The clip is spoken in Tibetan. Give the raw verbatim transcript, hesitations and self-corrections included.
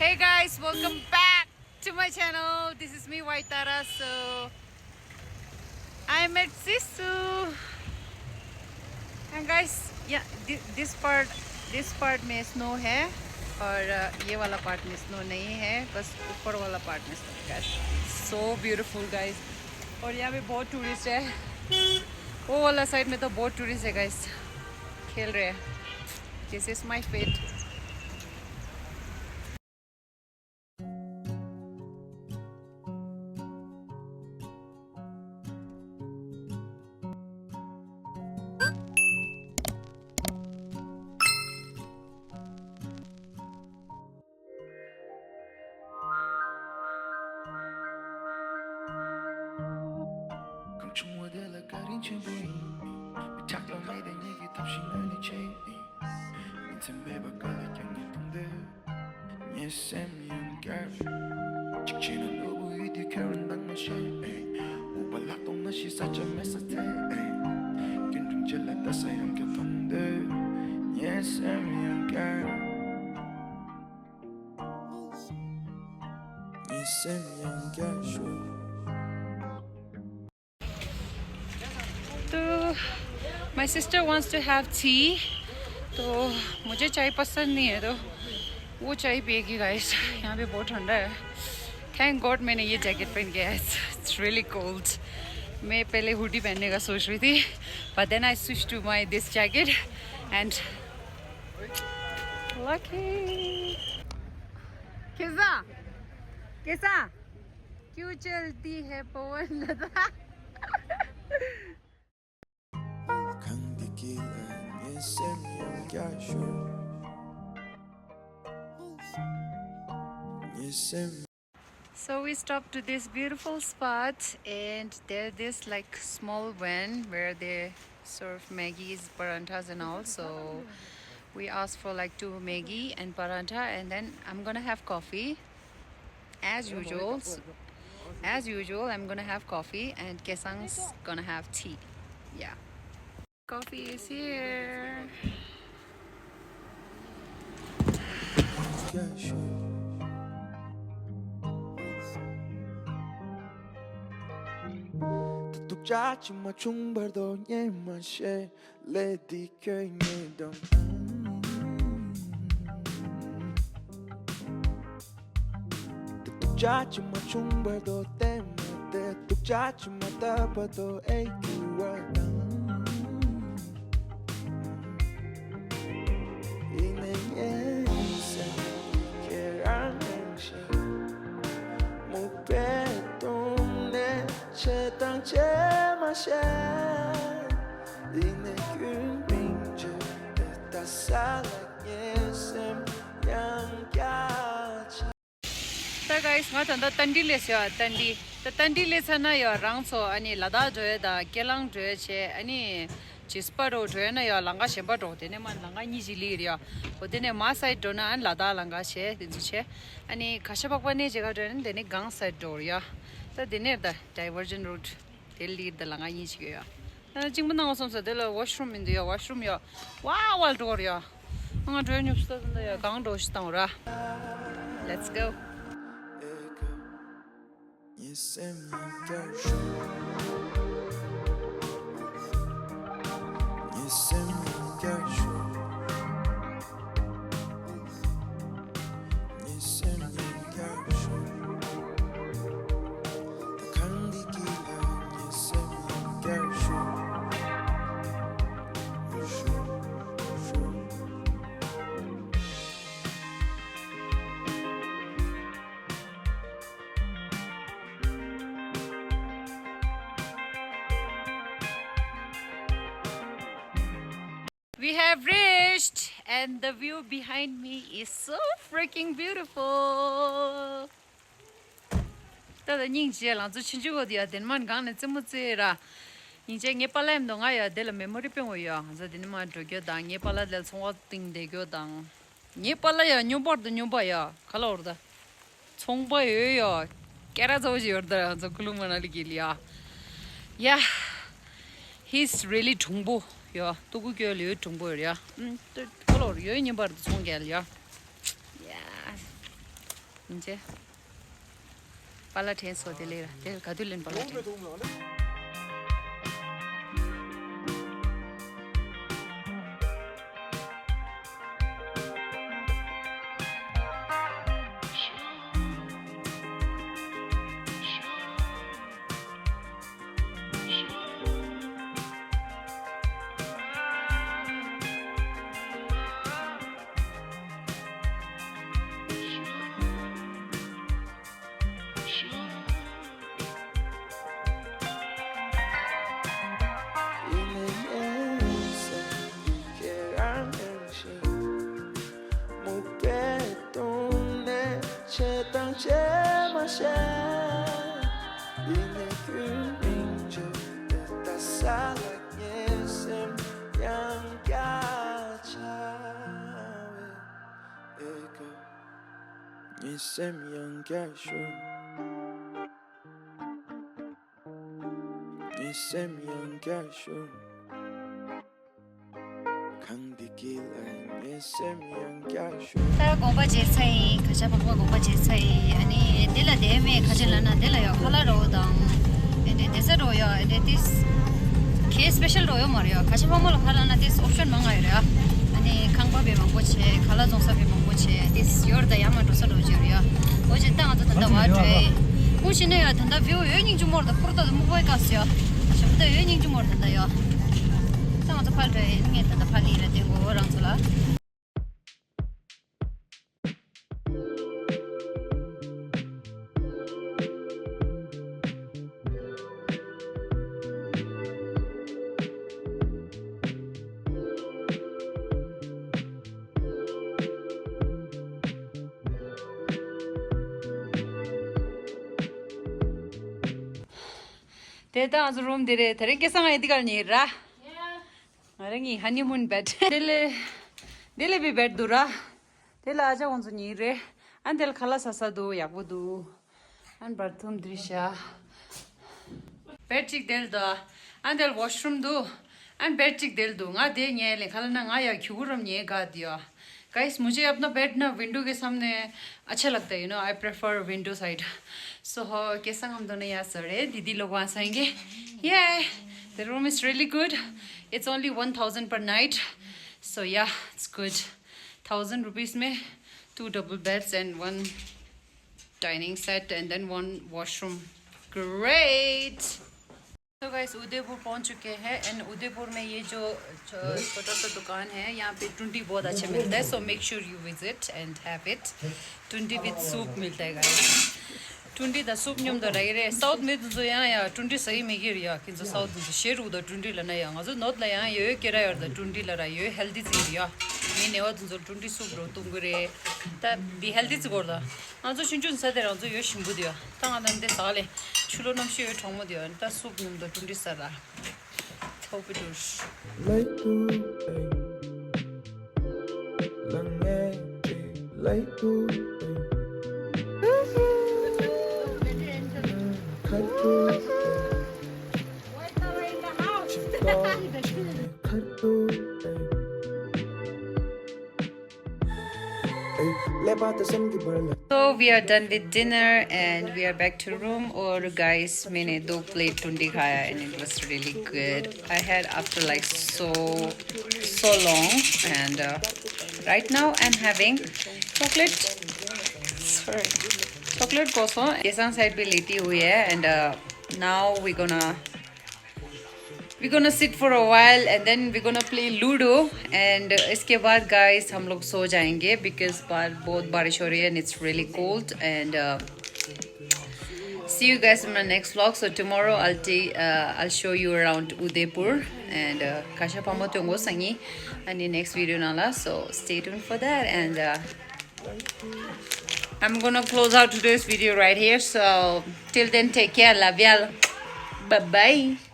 Hey guys, welcome back to my channel. This is me, Waitara. So, I'm at Sisu. And guys, yeah, thi- this part, this part में snow है और अ, ये वाला part में snow नहीं है, बस ऊपर वाला part में snow है, guys. So beautiful, guys. और यहाँ पे बहुत tourist है. वो वाला side में तो बहुत tourist है, guys. खेल रहे हैं. This is my feet. གང་བྱུང་བ་དེ་ལ་བཀའ་དྲིན་ཆེན་པོ་ཡིན། མི་ཆགས་པ་མེད་དེ་ཉིད་ཀྱི་ཐབས་ཤེས་ངོས་ནས་བྱེད་ཡིན། ཉིན་མཚན་མེད་པར་དཀའ་ལས་ཀྱང་ངས་གཏོང་འདོད། ངའི་སེམས་ཡང་བསྐྱར། གཅིག་བྱས་ན་ནོར་བུ་ཡུལ་དུས་ཁྱོད་རང་འདང་མ་བྱེད། དབུགས་པ་ལྷག་གཏོང་ན་ཤི་ས་ཆ་མེད་ས་དེ། རྒྱུན་རིང་རྗེས་ལ་ལྟ་ས་ཡང་བསྐྱར་མཐོང་འདོད། ངའི་སེམས་ཡང་བསྐྱར། ངའི་སེམས་ཡང་བསྐྱར་ཞུ། तो my sister wants to have tea, तो मुझे चाय पसंद नहीं है, तो वो चाय पिएगी, गाइस. यहाँ पे बहुत ठंडा है. थैंक गॉड मैंने ये जैकेट पहन के है. It's really cold. मैं पहले हुडी पहनने का सोच रही थी, but then I switched to my this jacket and lucky. कैसा? कैसा? क्यों चलती है पवन लता? So we stopped to this beautiful spot, and there this, like, small van where they serve Maggi's, paranthas and all. So we asked for, like, two Maggi and parantha, and then I'm gonna have coffee as usual. As usual, I'm gonna have coffee and Kesang's gonna have tea. Yeah. Coffee is here. དེ་སྡུག་ཅག་ཅིག་མ་བྱུང་བར་དོ་བལྟས་མ་བསྡད། སྡུག་ཅག་ཅིག་མ་བཏབ་བར་དོ་ཨེ་འགྱུར་བ་དང་། ཡིན་ནའི་ངའི་སེམས་ཀྱི་ཁྱེད་རང་ནང་བཞིན་མུག་པའི་དུང་ནས་ཆེ་དང་ཆེ་མ་བཤད། ཡིན་ནའི་རྒྱུན་རིང་བརྗོད་པའི་ལྟ་ས་ལ། ད་guys, ང་ད་ལྟ་ཏན་ཏི་སླེབས་ཡོད། ཏན་ཏི། ད་ཏན་ཏི་སླེབས་ཚར་ན་ཡོད། རང་ཚོ་ཨ་ནི་ལ་དྭགས་འགྲོ་ཡས་དང་ཀེ་ལང་འགྲོ་ཡས་བྱས། ཨ་ནི་ཇི་སི་པ་རོ་འགྲོ་ཡས་ན་ཡོད། ལམ་ཁ་གཞན་པ་འགྲོ། དེ་ནས་མར་ལམ་ཁ་གཉིས་ཅིག་སླེབས་ཡོད་རེད་ཡ། འོ་དེ་ནས་མར་སའིཌ་འགྲོ་ན་ཨ་ནི་ལ་དྭགས་ལམ་ཁ་བྱས། དེ་ཚོ་བྱས། ཨ་ནི་ག་ཤ་པག་པ་ནས་ཇེ་ག་འགྲོ་ཡས་ན་དེ་ནས་སྒང་སའིཌ་འགྲོ་རེད་ཡ། ད་དེ་ནས་ད་ཌའི་ཝར་ཇན་རུཊ། དེ་ལ་ད་ལམ་ཁ་གཉིས་ཅིག་ཡོད་ཡ། ཨ་གཅིག་པ་ནང་སོང་ཙང་དེ་ལ་ཝོཤ་རུམ་མི་འདུག་ཡ། ཝོཤ་རུམ་ཡ། ཝ་ཝ་འགྲོ་ར་ཡ། ང་འགྲོ་ཡ་ཉོབ་སུ་ད་ད་ཡ། གང་འགྲོ་ཞིག་བཏང་ར། Let's go. We have reached, and the view behind me is so freaking beautiful. ད་ལྟ་སྙིང་རྗེ། ལང་ཚོ་ཆུང་ཆུང་བོ་དེ་ཡ་དེ་ནས་མར་སྒང་ནས་རྩེད་མོ་རྩེ་ར། སྙིང་རྗེ། ངའི་པཱ་ལགས་མཉམ་དུ་ང་ཡ་དེ་ལ་མེ་མོ་རི་སྤྲད་ཡོད་ཡ། ང་ཚོ་དེ་ནས་མར་འགྲོ་རྒྱུ་དང་། ངའི་པཱ་ལགས་དེ་ལ་ཚོང་པ་སྟེང་བསྡད་རྒྱུ་དང་། ངའི་པཱ་ལགས་ཡ་སྨྱོན་པ་དང་སྨྱོན་པ་ཡ། ག་ལ་འོར་ད། ཚོང་པ་ཡོད་ཡ། སྐད་གྲགས་ཚ་བོ་ཞིག་ཡོད་རེད་ད། ང་ཚོ་ཀུ་ལུ་མ་ན་ལི་གི་ལ་ཡ། ཡ། He's really གྲུང་པོ་ཡ། སྟུ་གུ་སྐྱོ་ལ་ཡོད་གྲུང་པོ་ཡོད་ཡ། ཨུམ། ད་ག་ལ་འོར་ཡོད། སྨྱོན་པ་དང་ཚོང་རྒྱག་ལ་ཡ། ཡ། ཡིན་ཅེ། པཱ་ལགས་དྲན་སོང་། དེ་ལས་ར་དེ་ག་དུས་ལེན་པཱ་ལགས་དྲན། ངའི་སེམས་ཡང་བསྐྱར་ཤོར། ངའི་སེམས་ཡང་བསྐྱར་ཤོར། གངས་འདི་དཀྱིལ་ལ་ངའི་སེམས་ཡང་བསྐྱར་ཤོར། ད་དགོངས་པ་བཞེས་ཚར་ཡིན། ག་ཤ་ཕག་པ་དགོངས་པ་བཞེས་ཚར་ཡིན། ཨ་ནི་འདི་ལ་བསྡད་མེད། ག་ཅི་ལབ་ན་འདི་ལ་ཡོད། ཁ་ལག་རོ་དང་། ཨེ་འདྲས་དེ་ཚ་རོ་ཡོད། ཨེ་འདྲས་ཏིས་ཁེ་སི་པེ་ཤལ་རོ་ཡོད་མ་རེད་ཡ། ག་ཤ་ཕག་པ་ལ་ཁ་ལག་ན་ཏིས་ཨོབ་ཤན་མང་ང་ཡོད་རེད་ཡ། ཨ་ནི་ཁང་པ་བས་མང་པོ་བྱས། ཁ་ལག་བཙོང་ས་བས་མང་པོ་བྱས། ཏིས་ཡོད་རེད། ད་ཡ་མ་འགྲོ་ས་རོ་བརྗོད་རེད་ཡ། འོ་ཅེ་ད་ང་ཚོ་ད་ལྟ་བ་འགྲོ་ཡ། ཁུངས་ཤེས་ན་ཡ་ད་ལྟ་བིའུ་ཡོད་སྙིང་རྗེ་མོ་རེད། ད་ཕུར་ད་ད་སྨུག་པའི་ཀ་སི་ཡ། ཞབས་ད་ཡོད་སྙིང་རྗེ་མོ་རེད་ད་ལྟ་ཡ། ད་ང་ཚོ་ཕར་འགྲོ་ཡ་ཡིན། ངས་ད་ལྟ་ཕར་ལི་ར་དེ་མགོ་བོ་རང་ཚོ་ལ། དེ་ད་ང་ཚོ་རུམ་འདི་རེད། དེ་རིང་སྐལ་བཟང་ང་ཡི་འདི་གར་ཉལ་ར། ང་རང་གི་ཧ་ནི་མུན་བེད། དེ་ལས་དེ་ལས་བི་བེད་འདུག་ར། དེ་ལ་ཨ་ཅག་ཁོང་ཚོ་གཉིས་རེད། ཨ་ནི་དེ་ལ་ཁ་ལག་ཟ་ས་འདུག་ཡག་པོ་འདུག་ཨ་ནི་བར་ཐུམ་འདིར་བཞག་བེད་གཅིག་དེ་ལ་འདུག་ཨ་ནི་དེ་ལ་ཝོཤ་རུམ་འདུག་ཨ་ནི་བེད་གཅིག་དེ་ལ་འདུག་ང་དེ་ཉལ་ལེ་ཁ་ལག་ན་ང་ཡ་ཁྱུ་གུ་རམ་ཉལ་དགའ་དེ་ཡ། गाइस, मुझे अपना बेड ना विंडो के सामने अच्छा लगता है, you know, I prefer window side. So, हो, कैसा हम दोनों यहाँ सो रहे? दीदी लोग वहाँ सोएंगे। Yeah, the room is really good. It's only one thousand per night. So, yeah, it's good. Thousand rupees में two double beds and one dining set and then one washroom. Great. तो गाइस, उदयपुर पहुंच चुके हैं एंड उदयपुर में ये जो छ-, छोटा सा दुकान है, यहाँ पे टुंडी बहुत अच्छा मिलता है, so make sure you visit and have it. Tundi with soup मिलता है गाइस। टुंडी द सूप न्योम द राई रे। साउथ में तो यहाँ या टुंडी सही में गिर या, किंतु साउथ में शेर उद टुंडी लना या। ང་ཚོ་ནོར་ལ་ཡང་ཡོད་ཀེ་ར་ཡོད་ད་ཏུན་ཏི་ལ་ར་ཡོད། ཧེལ་དི་ཅིག་ཡོད་ཡ། མི་ནེ་བ་དུ་ཚོ་ཏུན་ཏི་སུབ་རོ་བཏུང་གི་རེད། ད་བི་ཧེལ་དི་ཅིག་གོར་ད། ང་ཚོ་ཆུང་ཆུང་ས་དེ་རང་ཚོ་ཡོད་ཞིམ་པོ་དེ་ཡོད། ད་ང་ད་འདི་ཟ་ལེ། ཆུ་ལོ་གནམ་གཤིས་ཡོད་གྲོག་མོ་དེ་ཡོད། ད་སུབ་ནུམ་དུ་ཏུན་ཏི་ཟ་ར། ཐོག་པི་ཏུ། ལའི་ཏུ་ཨེ། ལང་ངེ་ཏེ་ལའི་ཏུ་ཨེ། ཁ་ཏུ་ཨེ། So we are done with dinner and we are back to room. और गाइस, मैंने दो प्लेट टुंडी खाया and it was really good. I had after like so so long and uh, right now I'm having chocolate. Sorry, chocolate को सो ऐसा साइड पे लेती हुई है and uh, now we gonna We're gonna sit for a while and then we're gonna play Ludo. And uh, इसके बाद गाइस हम लोग सो जाएंगे because बाहर बहुत बारिश हो रही है and it's really cold. And uh, see you guys in my next vlog. So tomorrow I'll take uh, I'll show you around Udaipur and uh, Kasha Pamo Tongo Sangi and the next video nala. So stay tuned for that and uh, I'm gonna close out today's video right here. So till then, take care. Love y'all. Bye bye.